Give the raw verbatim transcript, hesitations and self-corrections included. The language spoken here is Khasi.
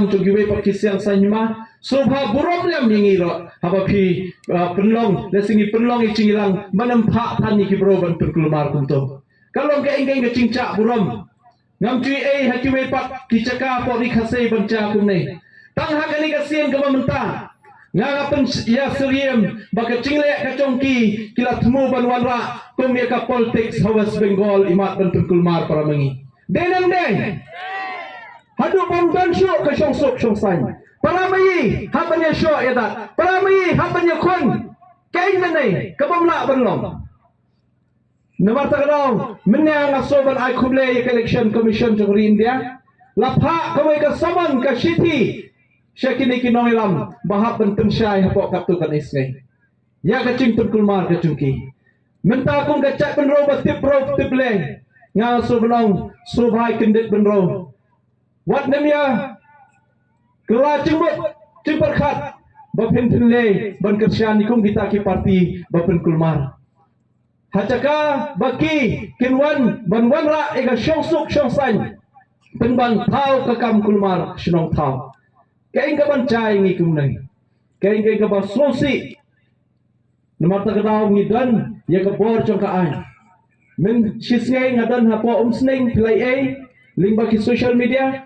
jong kiwei pat ki siang saiñ hima. Sngewbha burom lem ïa ngi ruh haba phi, ah, pynlong, lehse ngi pynlong ïa ka jingïalang ban ym phah than ïa ki briew ban pynkulmar kumto. Ka long kaei kaei ka jingjah burom. Ngam ju ïohi ha kiwei pat ki jaka hapoh Ri Khasi ban jia kumne. Tang ha kane ka sien kaba mynta nga, nga pynïasyriem ba ka jingleh ka jong ki, ki la thmu ban wanrah kum ïa ka politics ha West Bengal, imat ban pynkulmar para ma ngi. Dei nang dei? Haduh bym don shuh ka shongsuk shongsaiñ, para ma ngi hap ban ïashoh ïadat, para ma ngi hap ban ïakhun. Kaei kane ka bym lah ban long. Namar kata ka daw mynne nga sngew ban ai khublei ïa ka Election Commission jong ka ri India, la phah kawei ka summon, ka shithi sha kine ki nongïalam ba hap ban pynshai hapoh katto katne sngi ïa ka jingpynkulmar ka jong ki. Mynta kum ka jaitbynriew ba tip briew tip lei, nga sngew ban ong sngewbha ai kyndit bynriew. Wat nym ïa kylla jingmut jingpyrkhat ba phin pynleit ban kyrshan ïa kum kita ki parti ba pynkulmar. Ha jaka ba ki kin wan ban wanrah ïa ka shongsuk shongsaiñ, pynban thaw ka kam kulmar shnong thaw. Kaei kaban jia ïa ngi kumne? Kaei kaei kaba sngewsih. Namar kata ka daw ngi don ïa ka bor jong ka aiñ. Mynshisngi nga don hapoh Umsning, phi la ïohi lyngba ki social media.